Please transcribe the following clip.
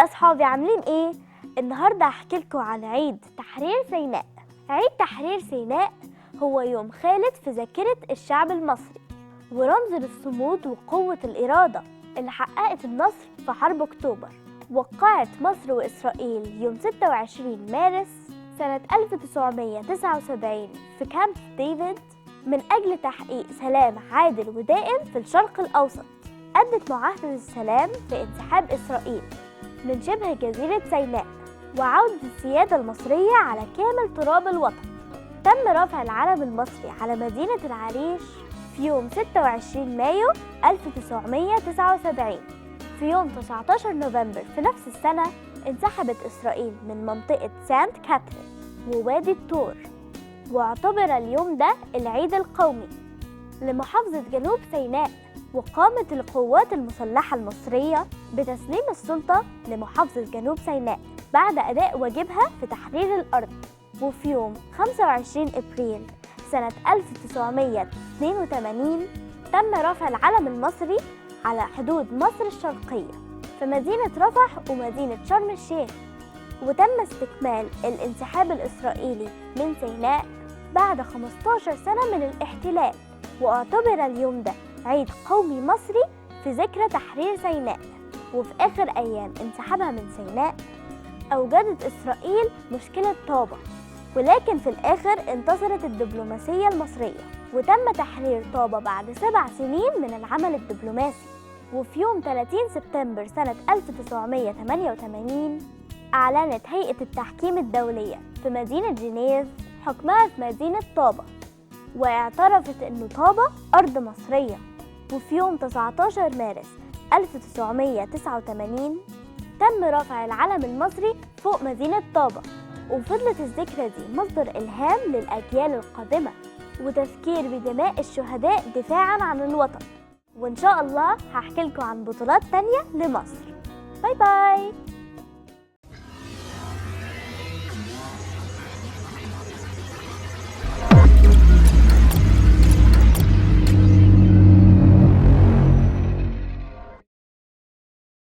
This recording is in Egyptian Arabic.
أصحابي، عاملين إيه؟ النهاردة هحكي لكم عن عيد تحرير سيناء. عيد تحرير سيناء هو يوم خالد في ذاكرة الشعب المصري، ورمز للصمود وقوة الإرادة اللي حققت النصر في حرب أكتوبر. وقعت مصر وإسرائيل يوم 26 مارس سنة 1979 في كامب ديفيد من أجل تحقيق سلام عادل ودائم في الشرق الأوسط. أدت معاهدة السلام في انسحاب إسرائيل من شبه جزيرة سيناء وعودة السيادة المصرية على كامل تراب الوطن. تم رفع العلم المصري على مدينة العريش في يوم 26 مايو 1979. في يوم 19 نوفمبر في نفس السنة انسحبت إسرائيل من منطقة سانت كاترين ووادي الطور، واعتبر اليوم ده العيد القومي لمحافظة جنوب سيناء. وقامت القوات المسلحة المصرية بتسليم السلطة لمحافظة جنوب سيناء بعد أداء واجبها في تحرير الأرض. وفي يوم 25 أبريل سنة 1982 تم رفع العلم المصري على حدود مصر الشرقية في مدينة رفح ومدينة شرم الشيخ، وتم استكمال الانسحاب الإسرائيلي من سيناء بعد 15 سنة من الاحتلال. واعتبر اليوم ده عيد قومي مصري في ذكرى تحرير سيناء. وفي آخر أيام انسحابها من سيناء أوجدت إسرائيل مشكلة طابة، ولكن في الآخر انتصرت الدبلوماسية المصرية وتم تحرير طابة بعد 7 سنين من العمل الدبلوماسي. وفي يوم 30 سبتمبر سنة 1988 أعلنت هيئة التحكيم الدولية في مدينة جنيف حكمها في مدينة طابة، واعترفت أن طابة أرض مصرية. وفي يوم 19 مارس 1989 تم رفع العلم المصري فوق مدينة طابة، وفضلت الذكرى دي مصدر إلهام للأجيال القادمة وتذكير بدماء الشهداء دفاعاً عن الوطن. وإن شاء الله هحكي لكم عن بطولات تانية لمصر. bye bye.